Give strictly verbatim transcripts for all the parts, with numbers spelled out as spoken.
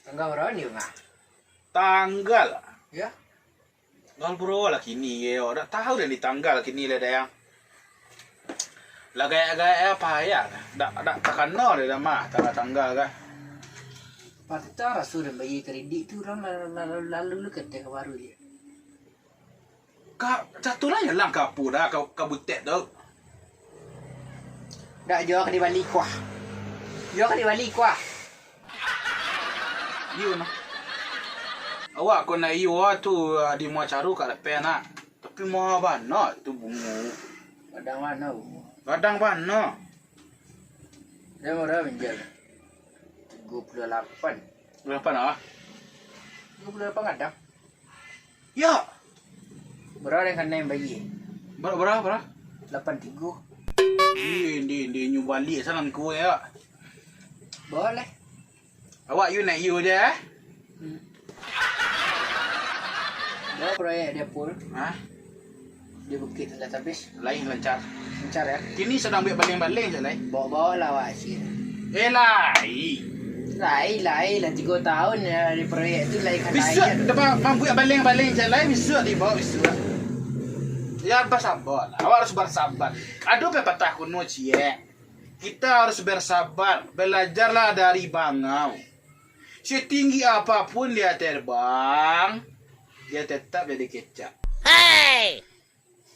Tanggal bara ni, Bang? Tanggal? Yo. Tanggal bara lah kini, yo. Dak tahu dah ni tanggal kini lah, Dayang. Lah gaek-gaek apo yo? Dak, dak takana dah mah tanggal-tanggal kan. Patang raso den bayia kredit tu, urang lalu, lalu, lalu lu kateh ka baru je. Ka, catulah jalan ka apo dah, ka, ka butek tu. Dak, jo ka dibali kuah. Jo ka dibali kuah. Iyo nah. Awak ko nak iyo tu, ah, di mua caru ka dapek nak. Tapi maha bana tu bungo. Gadang bana bungo. Gadang bana. Dia murah pinjam. Tigo puluah lapan. Lapan ah? Tigo puluah lapan gadang. Yo. Bara den kanai bayia? Bara, bara, bara? Lapan tigo. Ih, indi, indi nyo baliak sanan ku yo. Boleh. Awak yo naik yo je, eh? Hmm. Bara proyek dia, Pul? Hah? Di Bukik Tanda Tapis. Lai lancar. Lancar, yo? Kini sadang buek baleng-baleng se lai. Baok-baok lah awak asie. Eh, lai. Lai, lai lah tigo taun yo di proyek tu lai ka. Bisuak lai. Dapat mambuek baleng-baleng se lai, bisuak dibaok bisuak. Yo, basaba lah. Awak harus basaba. Ado pepatah kuno ciek. Kita harus bersabar. Belajarlah dari bangau. Setinggi apapun dia terbang, dia tetap jadi kecak. Hei!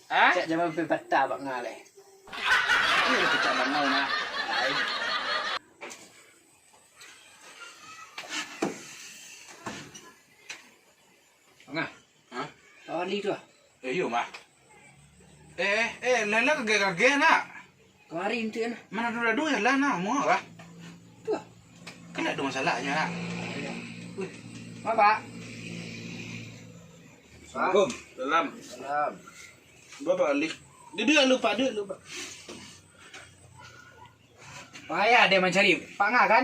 Hah? Cak jaman pepatah bak ngaleh. Iyo, kecak bangau nah. Ai. Bang ah. Hah? Awak bali tu ah. Eh, iyo mah. Eh, eh, eh, lah, lah, kageh-kageh nak. Kamari tu nah. Mana dulu-dulu jalan nak, mau lah. Tu ah. Kan tak ada masalahnya nak. Wih. Apa? Assalamualaikum. Salam. Salam. Bapak Ali. Duduk dulu, Pak. Duduk dulu, Pak. Payah dia mancari. Pak Nga kan?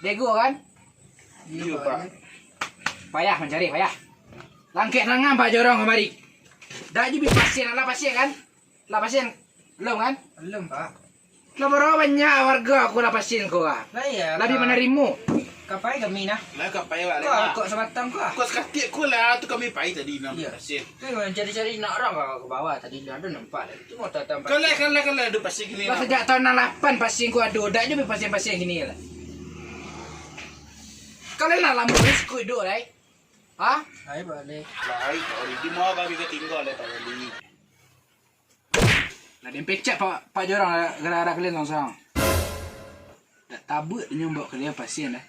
Dego kan? Iyo, Pak. Payah mancari, payah. Langkek tangan Pak Jorong kamari. Dak jo bi pasien, alah pasien kan? Lah pasien? Belum kan? Belum, Pak. Lah bara banyak warga aku lah pasien ko ah. Lah iyo, Pak. Lah bi manarimo. Ka pai kami nah. Lah ka pai, Pak, ko lah. Kok sabatang ko ah. Kok sakatik ko lah tu kami pai tadi nah. Iyo. Pasien. Kan mancari-cari nak urang ka, ka bawah tadi, ado nampak lah. Cuma datang. Kalah, kalah, kalah, ado pasien kini. Lah sajak tahun anam lapan pasien ko ado, dak jo pasien-pasien kini lah. Kalah lah lamo risiko iduik lai. Ha? Ai balik. Lai, Pak Wali, di ma kami ka tingga lai, Pak Wali? Lah den pecat Pak, Pak Jorong gara-gara kalian sorang-sorang. Dak tabuik inyo baok kalian pasien dah.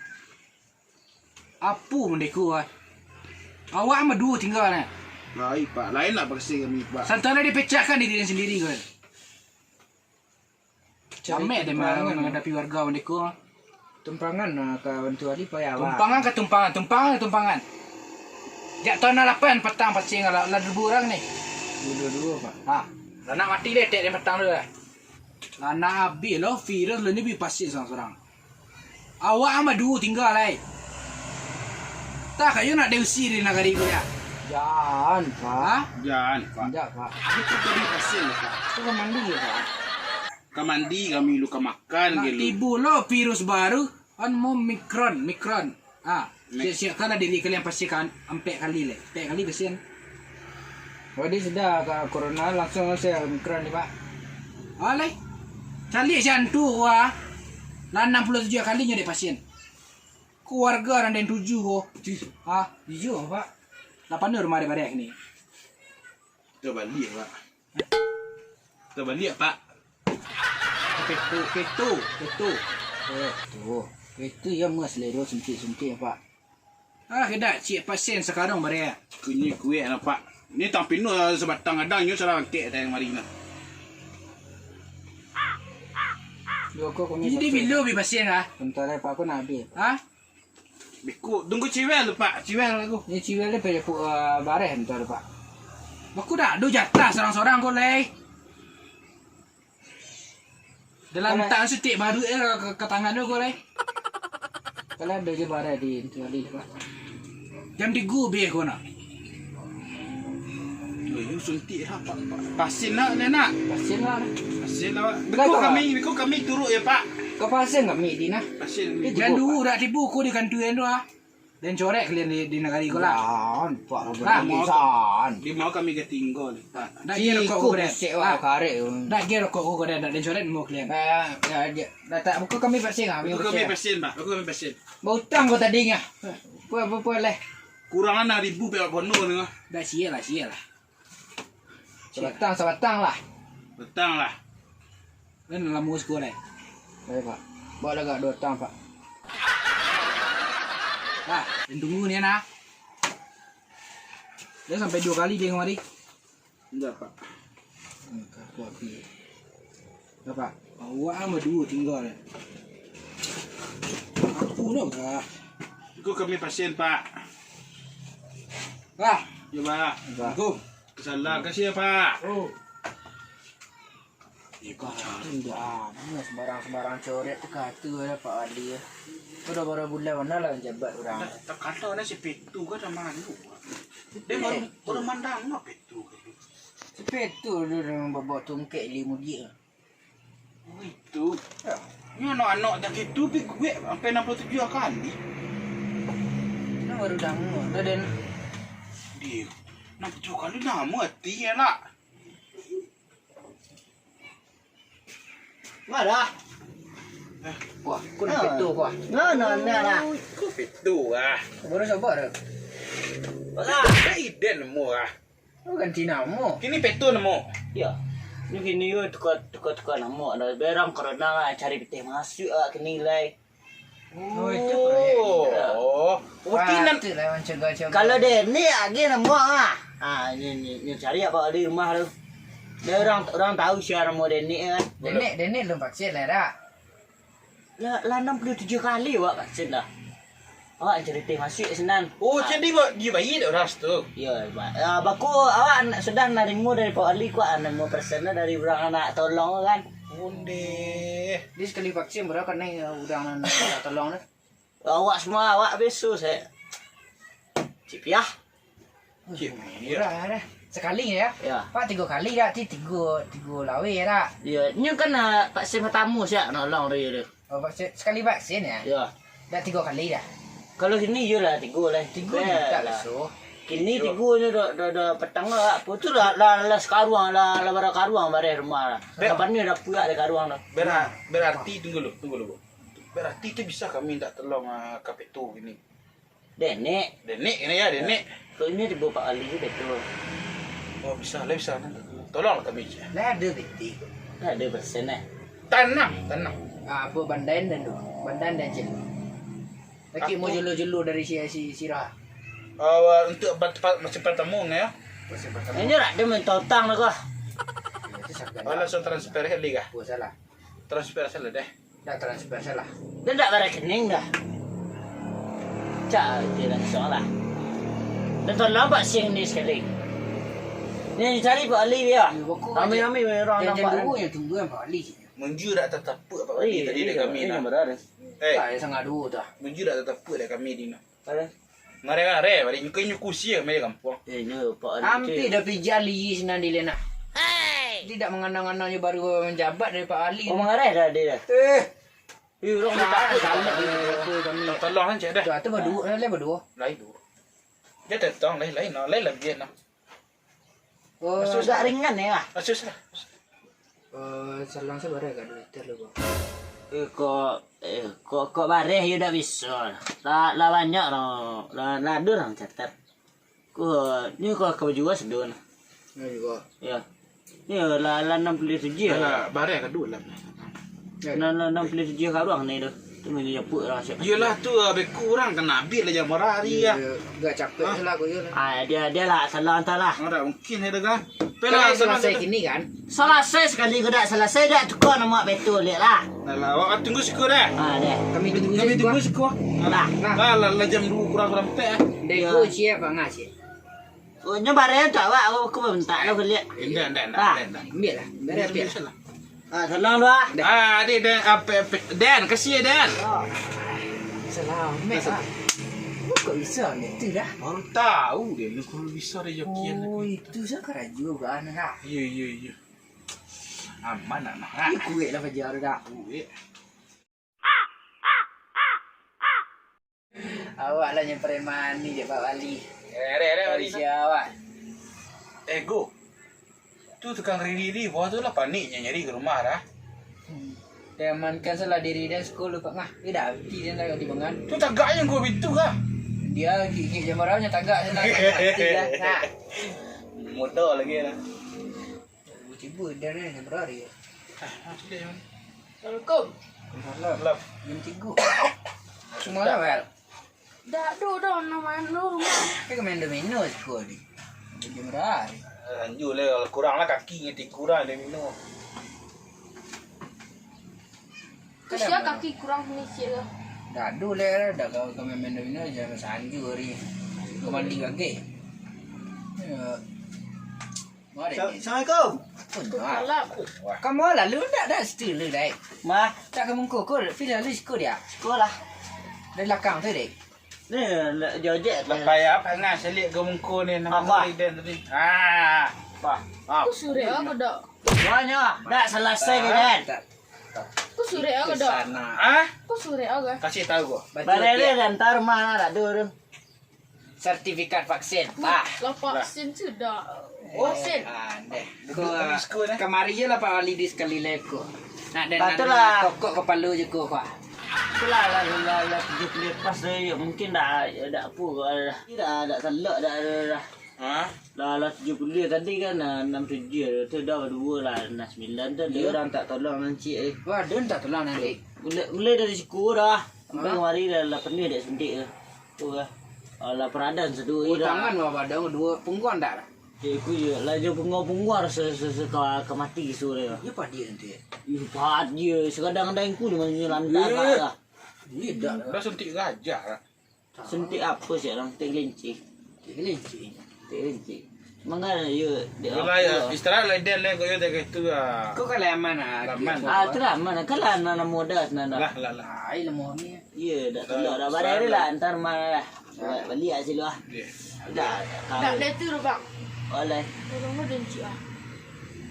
Apo mandeko ah? Awak mah duo tingga nah. Lai, Pak. Lain lah bakasi kami, Pak. Santana dipecatkan diri sendiri kan. Jamek dek ma-, manghadapi warga mandeko. Tumpangan, ah, ka bantu ahli payah, Pak. Tumpangan ka tumpangan, tumpangan ka tumpangan. Jak tahun anam lapan patang pasien lah, lah duo urang ni. Duo-duo, Pak. Ha. Lah nak mati dek, dek patang tu lah. Lah nak abih lo, virus lo ni bi pasien sorang-sorang. Awak mah duo tingga lai. Tah kayo nak diusir dari nagari ko ya? Jan, Pak. Ha? Jan, Pak. Indak, Pak. Itu tadi pasien, Pak. Itu ka mandi, Pak. Ka mandi kami lu, ka makan. Nak ge lu. Tibo lo virus baru, an mo mikron, mikron. Ha, siap-siapkanlah diri kalian, pasti kan ampek kali lai. Ampek kali pasien. Wadi sudah ka corona, langsung saya mikron ni, Pak. Ha, lai. Caliak sian tu, wah. Lah anam puluah tujuah kalinyo dek pasien. Keluarga nan den tuju ko. Cih. Ha? Iyo, Pak. Lah panuah rumah dek bareh ni. Kita baliak, Pak. Kita baliak, Pak. Ketu, ketu, ketu. Eh, tu. Ketu ya mas lero suntik-suntik, Pak. Ah, kedak, cik pasien sakarang bareh. Kunyi kuek lah, Pak. Ni tang pinuh sabatang gadang nyo salah angkek dari mari nah. Duo ko kunyi. Jadi bilo bi pasien ah? Bentar ya, Pak, aku nak habis. Ha? Beko, tunggu ciwel tu, Pak. Ciwel aku. Ni ciwel ni payah pu-, eh, bareh bentar, Pak. Aku dak ado jatah sorang-sorang ko, lai. Dalam tangan sutik baru eh ka, ka, ka tangan tu ko, lai. Kalau ado je bareh di, di, di, Pak. Jam tigo bih ko nak. Yo, yo, Suntik lah, Pak. Pak. Pasin lah, nak. Pasin lah. Pasin lah, Pak. Beko kami, beko kami turuk ya, Pak. Kau pasin kami di nah. Pasin kami. Jan dulu dak tibo ko di kantua tu ah. Den corek kalian di, di nagari ko lah. Jan, Pak, Pak. Di mau kami ka tinggal, Pak. Dak kira rokok ko, Pak. Dak kira rokok ko, Pak. Dak den corek mau kalian. Eh, ya, ya. Dak tak, beko kami pasin kami. Beko kami pasin, Pak. Beko kami pasin. Bautang kau tadi ngah. Apa, apa, apa leh? Kurang lah ribu perak kono ni ngah. Dak sia lah, sia lah. Sabatang, sabatang lah. Batang lah. Kan lamo siko lai. Baik, Pak. Bawa lah agak dua batang, Pak. Nah, den tunggu ni, nah. Dia sampai dua kali dia kemari. Indak, Pak. Hmm, kaku api. Dah, Pak. Awak mah duo tinggal. Aku nak, Pak. Iko kami pasin, Pak. Pak. Yo, Pak. Assalamualaikum. Salam kasih ya, Pak. Oh. Iko cari. Indak, sembarang-sembarang corek tu kata lah Pak Wali. Kau dah bara bulan mana lah jabat urang. Takana si Petu ko dah manuk. Dia baru, baru mandang no Petu ko. Si Petu tu bawa tungkek limo dia. Itu. Ya. Ni anak-anak tak itu pi kuek sampai enam puluh tujuh kali. Nah, baru dangu dah den. Dia enam puluh tujuh kali nama hati ya nak. Wah dah. Wah, kun Petu wah. Nah, nah, nah, nah. Kun Petu wah. Baru sabar. Wah, iden mu wah. Oh, ganti namo. Kini Petu namo. Iyo. Ni kini yo tuka, tuka, tuka namo. Dah berang karena cari pitih masuk ah kini lai. Oh, itu proyek. Oh. Berarti nan patut lah mancegah-cegah. Kalau Denik lagi namo ah. Ah, ni, ni, ni cari apa di rumah tu. Dah orang, orang tahu sia namo Denik kan. Denik, Denik belum vaksin lah dak? Lah, lah enam puluh tujuh kali awak vaksin dah. Awak cerita masuk sinan. Oh, jadi awak dibayar dek orang situ? Iyo, Pak. Ah, baku awak na-, sudah narimo dari Pak Wali, kuak narimo persen dari urang nak tolong kan. Onde. Di sekali vaksin berapa nih urang nak tolong tu? Awak semua, awak beso, saya. Cik Piah. Cik Piah. Murah dah. Sekali ya? Ya. Pak, tigo kali dah, ti tigo, tigo lawe dah. Ya, nyo kan, ah, vaksin pertama siap nolong dia tu. Oh, vaksin, sekali vaksin ya? Ya. Dah tigo kali dah. Kalau kini yo lah tigo lah. Tigo juta lah so. Kini tigo nyo dah, dah, dah petang lah. Apa tu lah, lah, lah sekaruang lah, lah bara karuang bareh rumah lah. Dah panih dah puak dah karuang dah. Bera-, berarti, tunggu dulu, tunggu dulu. Berarti tu bisa kami minta tolong, ah, Kak Petu kini. Denik. Denik kini ya, Denik. Kok ini tibo Pak Ali tu betul. Oh, bisa lah, bisa lah. Tolonglah kami je. Lah ada beti. Lah ada persen eh. Tanam, tanam. Ah, apa bandan dan tu? Bandan dan cil. Lagi mau julu-julu dari si, si Sirah. Oh, untuk bat-, bat-, musim pertama ya. Musim pertama. Ini rak dia main totang lah kah? Itu siapa? Oh, langsung transfer kali kah? Oh, salah. Transfer salah deh. Dah transfer salah. Dah tak ada rekening dah. Cak je langsung lah. Dah tolong Pak Sing ni sekali. Ni cari Pak Ali dia. Rami-rami orang nampak. Jangan dulu yang tunggu yang Pak Ali. Munju dak tatapuk Pak Ali tadi dah kami nah. Eh, sangat dulu dah. Munju dak tatapuk dah kami di nah. Ngareh-ngareh balik. Nyo kusia mai kampuang. Eh, nyo Pak Ali. Ampih dah pijak li sinan di lena. Tidak mengandang-andang nyo baru menjabat dari Pak Ali. Oh, mengareh dah dia dah. Eh. Eh, urang dah tak ada. Tolong aja dah. Tu, tu berdua, lain berdua. Lain tu. Dia datang lain-lain nah, lain lagi nah. Oh, agak ringan ya lah. Susah. Eh, salang sabareh ka duo liter lu, Bang? Eh, kok, eh, kok, kok bareh yo dak bisa. Lah, lah banyak lah. Lah, lah ado urang catat. Ko, ni ko ka bajua sadon. Nah, juga. Ya. Ni lah, lah enam puluh tujuh. Alah, bareh ka duo lah. Nah, nah, enam puluh tujuh karuang ni tu. Tu nyo japuk lah siap. Iyolah tu, ah, beku urang kena abih lah jam hari ah. Agak capek lah ko yo lah. Ah, dia, dia lah salah antah lah. Ora mungkin ada kan. Pelah selesai kini kan? Selesai sekali ko dak selesai dak tukar nama betul lihat lah. Nah, lah, awak tunggu siko dah. Ah, dah. Kami tunggu siko. Kami tunggu siko. Lah. Nah, lah, lah jam dua kurang, kurang empat ah. Dek ko cie apa ngah cie? Oh, nyo bareh tu awak, aku, aku bentak lah kuliah. Indak, indak, indak, indak. Ambil lah, bareh ambil. Ah, salam tu ah. Ah, adik Dan, apa, apa, Dan, kasih ya, Dan. Salam, Mek. Kok bisa ambil tu dah? Baru tahu deh lu kalau bisa rezekian. Oh, itu sa karajo kan dah. Iya, iya, iya. Aman nak nah. Ini kuek lah pajar dah. Kuek. Awak lah nyamperin mani dek Pak Wali. Eh, reh, reh, Wali. Siapa? Eh, Go. Tu tukang riri-riri, buah tu lah paniknya nyari ke rumah dah. Hmm. Dia amankan salah diri dan sekolah, Pak. Ngah, dia dah hati dia dah dibangan. Tu tagaknya Go pintu kah? Dia gigit jam berapa nya tagak sana. Hati dah. Nah. Motor lagi lah. Tiba-tiba dia ni, dia berlari. Ah, ah, sudah, Jon. Assalamualaikum. Salam. Salam. Jam tiga. Semua lah, Bel. Dak ado doh, nak main dulu rumah. Tapi ka main domino siko ni. Jam berapa hari? Lanjut lah, kurang lah kaki ngetik kurang domino. Kesian kaki kurang ni, sial lah. Dak ado lah, dak ka, ka main domino, jangan sanju hari. Kembali lagi. Ya. Mari. Sa-, Assalamualaikum. Salam. Kamu lalu ndak, ndak situ lu, Dai? Mah. Tak ka mungko, ko, pilih lalu siko dia. Siko lah. Dari belakang tu, Dai. Ni, nak jojek. Lah payah apa ngah selik ka mungko ni, nama Apa? Iden tadi. Ah. Apa? Ah. Aku surek aku dak. Banyak. Dak selesai, Ah, Dai. Tak. Aku surek aku dak. Sana. Ah? Aku surek aku. Kasih tahu gua. Baca Barang dia. Dia dah hantar rumah lah, dak ada tu. Sertifikat vaksin. Wah, lah vaksin sudah. Oh. Vaksin. Ah, deh. Ko, duduk di sekolah, eh? Kamari je lah Pak Wali di sekali live ko. Nak dan Patut lah. Tokok kepala je ko, Pak. Itulah, lah, lah, lah, lah, tujuh puluh pas tu, ya, mungkin dah, ya, dah apa ko lah. Dah, dah telok dah, dah, dah. Ha? Lah, lah, tujuh puluh tadi kan, ah, enam tujuh tu dah dua lah, enam sembilan tu dia. Iya. Orang tak tolong nan cik, eh. Wah, dia tak tolong nan cik. Mulai, mulai dari siku dah. Sampai Ha? Kemari dah, lah penuh dek suntik tu. Tu lah. Alah, peradan sadua Oh, dah. Tangan mah padang dua pungguang dak lah? Eh, ku je, lah jo pungguang-pungguang se-, se-, se-, ka, ka mati su dia. Dia padia nanti. Ih, padia. Sekadang-kadang ku dia macam lantak Eh. Lah. Ni dak lah. Dah suntik gajah lah. Suntik apa sih orang? Suntik kelinci. Suntik kelinci. Suntik kelinci. Mangga yo, dek Yolah, aku yo. Istirahat lah, Del, lah, kau yo jaga itu lah. Kau kan lah aman lah, Aman. Kau Ah, kan. Tu lah aman. Kan lah anak muda senang dah. Lah, lah, lah. Ai, lemah ni. Iya, dah Dah, tolak dah. Barang dia salah. Lah, antar mana lah. Salah. Balik lah sini lah. Iya. Dah, Dah, kau. Dah tu, Bang. Oleh. Tolong kau dan cik ah.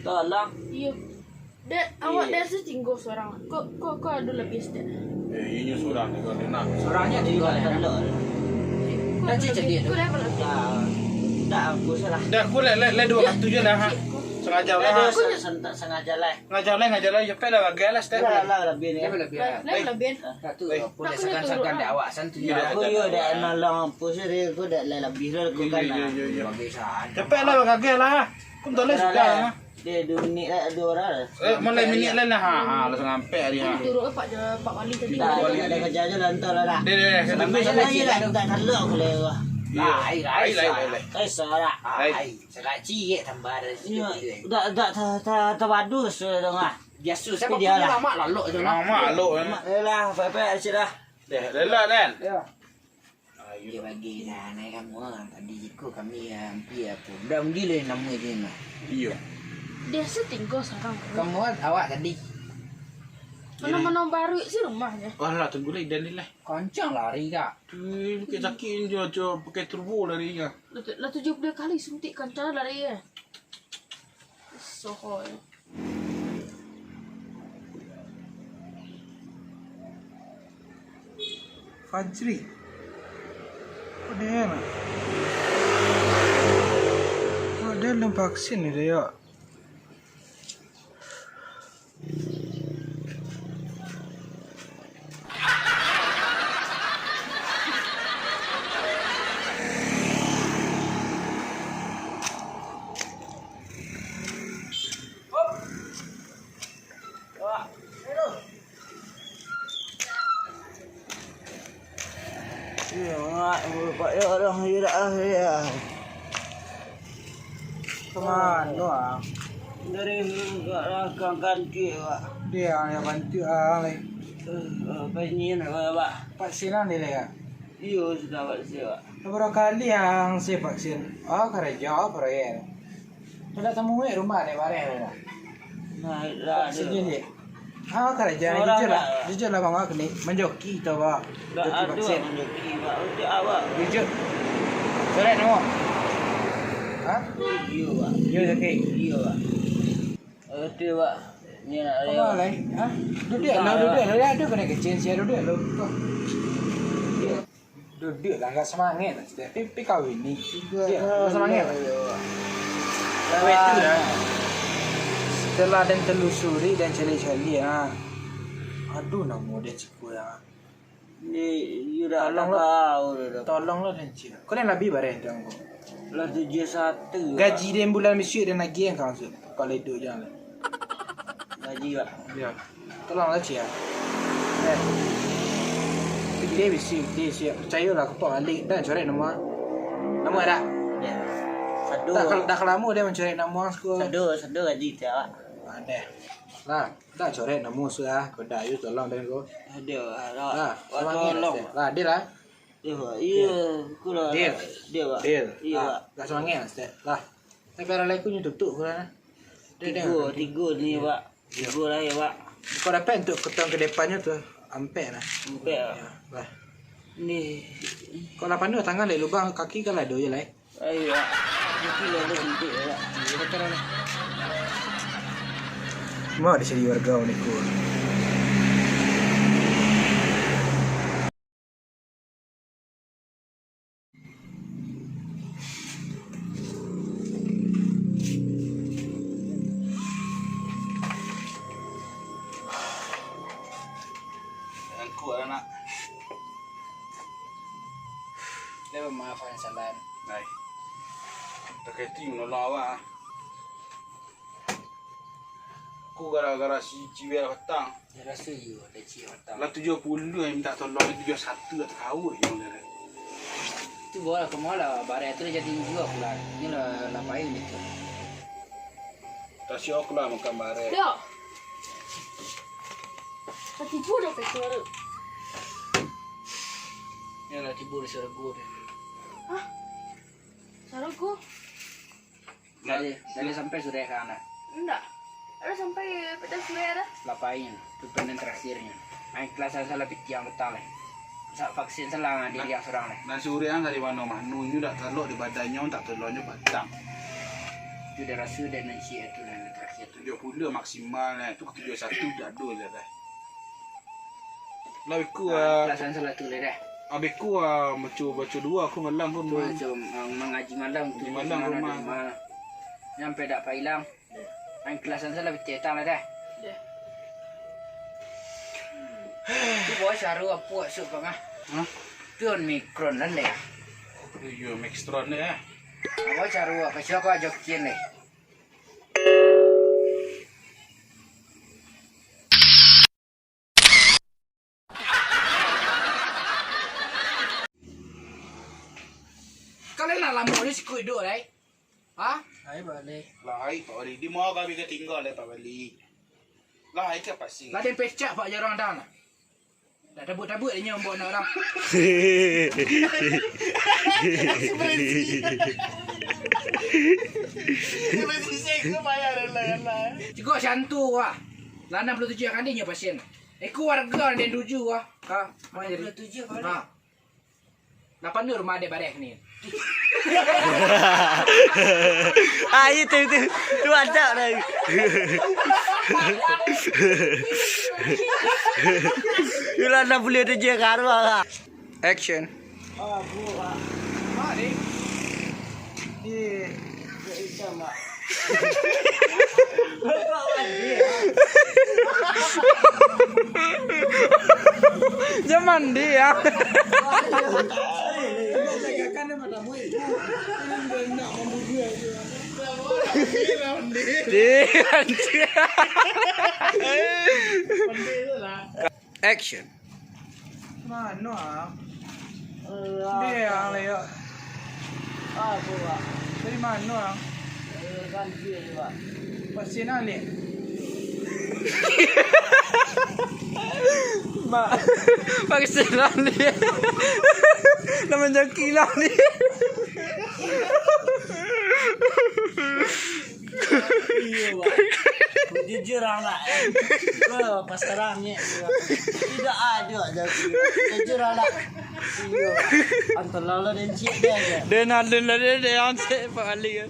Tolong. Iya. Dek, awak Eh. Dek setinggo seorang. Kok, kok, kok ado lebih sedek? Eh, inyo seorang ni kau nak. Seorangnya Jadi, tinggal, tak ya? Telok. Kok Dah ado cicak lebih? Dia tu. Kok ado lebih? Dah. Dah, aku salah. Dah, aku lek, lek, lek dua waktu je lah, ha. Cik, kok Sengaja Dah, lah, ha. dah, Aku sen-, je sen-, tak sengaja lah. Ngajar lah, ngajar lah. Cepet lah, gagal lah, step Dah lah. Lah, lebih ni. Dia lebih, Lah, ya. lah, lebih. Dah, dah Eh. lebih. Dah tu, Eh. apa dah Aku ni sangka-sangka turun. Dek awak santu Iya, ya. Aku dah, yo dah, dah dah. Nolong apa sih, dia aku dah lah lebih lah, aku Iya, kan iya, lah. Iya, iya. Bagus, ah. Cepet lah, gagal lah. Aku tak boleh Dah suka lah. Lah. Dia dua minit lah, dua orang lah. Eh, malah minit lah, lah. Ha, ha, lah sampai hari, ha. Turun, eh, Pak, Pak Wali tadi. Dah, Pak Wali. Dah, dah kerja je lah, entah lah, dah. Dia, dia, dia, Sampai dia, sana dia, je lah, dia. Tak telok aku lewat. Iya. Ai, ai, Ai, ai, ai, ai. Ai, sorak. Ai. Ai, sorak ciek tambah dari situ, Iya, gitu, eh. Dah, dah, dah, dah, dah, bagus tu, dah, ah. Biasa, Tapi siapa dia punya lah. Lama lalok je lah. Lama lalok, eh. Mak, eh, lah, baik-baik, cik lah. Dah, dah lah, kan? Ya. Dia bagi dah, naik kamu, ah. Tadi jiko kami, ah, hampir apa. Dah, undi lah nama je, nah. Iya. Dia setinggo sarang. Kamu, ah, awak tadi. Mana-mana baru si rumahnya. Wah, lah, tunggu lah, Idan ni lah. Kancang lari, Kak. Tu, pakai jaket je, je, pakai turbo lari, Kak. Lah tu-, lah tujuh puluh kali suntik kancang lari, eh. Soho, eh. Fajri. Kok dia nak? Kok dia belum vaksin ni, dia, ya? Iyo, ngak, Pak, yo, dah, iyo, dah, iyo. Ka mano, ah? Dari belakang kanti, Pak. Dia yang bantu, ah, lai. Eh, apa ini, nak, Pak? Vaksin lah ni, lai, ah? Iyo, sudah vaksin, Pak. Berapa kali yang saya vaksin? Oh, kerja, oh, proyek. Dah tamu, eh, rumah ni, bareh, dah. Nah, dah, Vaksin dah. Ni, dia. Ah, karajo, jujur lah. Jujur lah, Bang, aku ni manjoki tu, Bang. Joki vaksin. Manjoki, Bang. Untuk awak. Jujur. Corek namo. Ha? Iyo, Bang. Iyo, joki. Iyo, Bang. Oke, Bang. Ni nak. Apa lai? Ha? Duduak lah, duduak lah. Ado kena kecil sia, duduak lah. Duduak lah, agak semangat lah. Tapi, tapi kawin ni. Duduak lah, agak semangat lah. Lawet tu lah. Setelah den telusuri dan caliak-caliak, ha. Aduh, namo dia cikgu ya. Ni, you dah tolong lah. Tolong lah, den cik. Kau yang lebih bareh tu, angku. Lah tujuah satu. Gaji den bulan bisuak den agiah kan, maksud. Kalau hidup jangan lah. Gaji, Pak. Ya. Tolong lah, Cik, ya. Eh. Gede bisi, gede bisi. Percayolah, aku pak balik. Dah corek namo. Namo dah? Ya. Sado. Dah kal-, dah kalamo dia mancorek namo aku. Sado, sado gaji tiap, Pak. Ah, dah. Lah, dah corek namo sudah. Kau dah, ayo tolong dah kau. Aduh, Pak. Lah, semangat tolong. Lah, dia lah. Iya, Pak. Iya, aku lah. Dia. Dia, Pak. Dia. Iya, Pak. Lah, agak semangat lah, Ustaz. Lah. Tapi arah lain aku nyo tutup aku lah. Tigo, tigo ni, Pak. Tigo lah ya, Pak. Kau dapat untuk keton ke depannyo tu, ampek lah. Ampek, Pak. Ya, lah. Ni. Kau lah panuah tangan dari lubang, kaki kan lah ado je lah, eh. Ayo, Pak. Kaki lah ado sempit, Pak. Mau disadi warga ni, ku. Angkuk lah, nak. Dia maafkan salah. Baik. Takah itu menolong awak, ah. Aku gara-gara si Ciwil patang. Dia rasa iyo, ada ciwil patang. Lah tujuah puluah yang minta tolong, tujuah satu lah takawik yang dia. Tu bawa lah, kemana lah, bareh tu dia jadi jual pula. Ni lah, lah pain gitu. Tasik aku lah makan bareh. Yo. Tertipu dah petua tu. Ni lah tipu di seregu dia. Hah? Saruku? Dari, dari sampai surek ka anak. Indak. Ada sampai pita surek ada? Lapain, tu penen terakhirnya. Main kelas salah pitiang petang leh. Sa vaksin salah diri yang surang leh. Dan surek ang dari mano mah? Nunyu dak talok di badannyo, tak taloknyo batang. Tu dah rasa dan nan ciek tu lah yang terakhir tu. Tujuah puluah maksimal lah. Tu ke tujuah satu dak ado je dah. Lah, beku, ah, kelas salah tu lah dah. Ah, beku, ah, baco, baco duo, aku malam aku tu main. Macam, ah, mangaji malam tu. Mangaji malam rumah. Sampai dak pailang. Main kelas salah betetang lah dah. Dah. Tu bawa saru apa maksud kau mah? Hah? Tu Omicron lah dah. Tu yo, Omicron dah. Bawa saru apa? Siapa ajokin dah? Kalian lah lamo ni siko iduik, lai? Ha? Lai, Pak Wali. Lai, Pak Wali. Di ma kami ka tingga, lai, Pak Wali? Lai, ka pasi. Lah, den pecak, Pak, jarang dah lah. Dah tabuik-tabuik inyo buat anak urang. Ciko santu wah. Lah anam puluah tujuah kali nyo pasien. Iko warga den tuju wah. Ha, anam puluah tujuah kali. Ha. Lapan tu rumah dek bareh ni. Ah, itu, itu. Tu acak dah. Itulah enam puluh tujuh karuah lah. Action. Ah, bu, ah. Mak ni. Di Jan mandi, ya. Di, anjir. Action. Mano, ang? Alah. Dia, ang, Leo. Apo, Pak? Dari mano, ang? Eh, kan dia je, Pak. Vaksin ang, Leo? Mak, vaksin ang, Leo? Lah manjaki lah, Leo. Iya, Pak. Jujur lah, Mak. Bro, pas terang ni. Tidak ada aja. Jujur lah. Iyo. Antara lo dan cik dia aja. Den alun lah, den, den ansek Pak Ali.